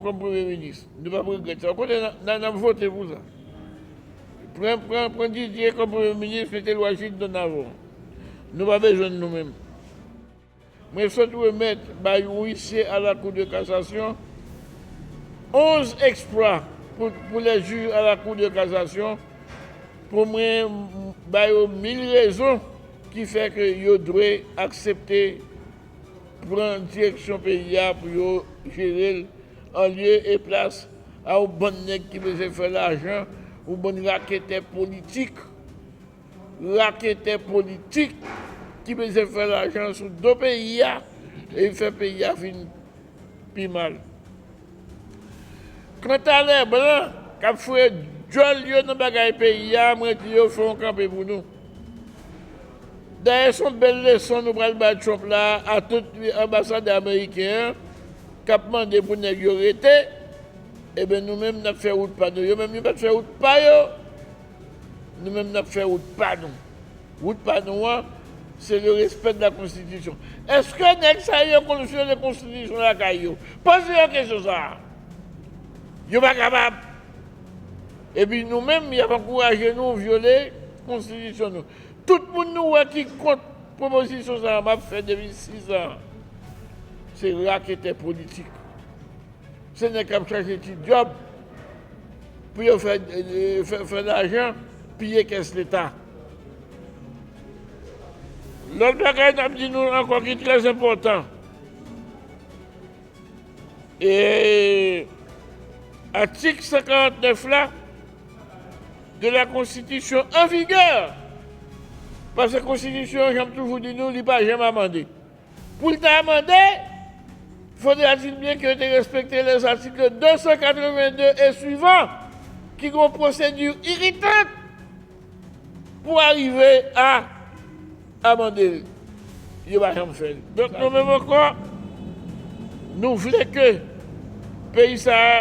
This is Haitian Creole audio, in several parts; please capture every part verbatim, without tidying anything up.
kòm premye minis. Nou p ap regrèt sa. Ou konnen, n a, n a, n ap vote pou sa. Pran, pran, pran Didier kòm premye minis, mete Louagine Donavan. Nou pa bezwen l nou menm. Mwen sot remèt bay huissier à la Cour de cassation onze exploits pour, pour les juges à la Cour de cassation, pou mwen ba yo mil rezon ki fè ke yo dwe aksepte pran direksyon peyi a pou yo jere l, an lye e plas a yon bann nèg ki bezwen fè lajan, yon bann raketè politik, raketè politik ki bezwen fè lajan sou do peyi a e fè peyi a vin pi mal. Kanta lè blan k ap foure djòl yo nan bagay peyi a, mwen di yo fè yon kanpe pou nou. Dayè, se yon bèl leson nou pral bay Trump la a tout anbasadè ameriken an k ap mande pou nèg yo rete. Ebyen, nou menm, n ap fè wout pa nou. Yo menm, yo mèt fè wout pa yo. Nou menm, n ap fè wout pa nou. Wout pa nou an, se le respect de la Constitution. Èske nèg sa yo konn vyole konstitisyon lakay yo? Poze yo kesyon sa a. Yo pa kapab. Epi nou menm, y ap ankouraje nou vyole konstitisyon nou. Tout moun nou wè ki kont pwopozisyon sa a m ap fè depi sis an, se raketè politik. Se nèg k ap chache ti djòb pou yo fè, fè, fè lajan, piye kès Leta. Lòt bagay n ap di nou ankò ki trè enpòtan, e atik san karant nèf la de la Konstitisyon an vigè, paske Konstitisyon an, jan m toujou di nou, li pa janm amande. Pou l ta amande, faudra-t-il bien ke yo te respekte les articles deux cent quatre-vingt-deux et suivants, ki gen yon pwosedi iritan pou arive a amande l. Yo pa janm fè l. Donk, nou menm ankò, nou vle ke peyi sa a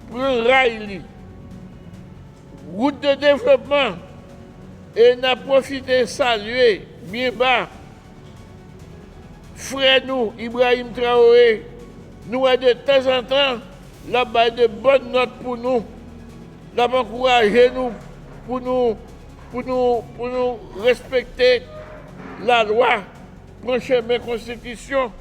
pran ray li, wout de devlopman, e n ap pwofite salye byen ba frè nou, Ibrahim Traoré, nou wè de tanzantan, l ap bay de bòn nòt pou nou, l ap ankouraje nou pou nou, pou nou, pou nou respekte lalwa, pran chemen konstitisyon.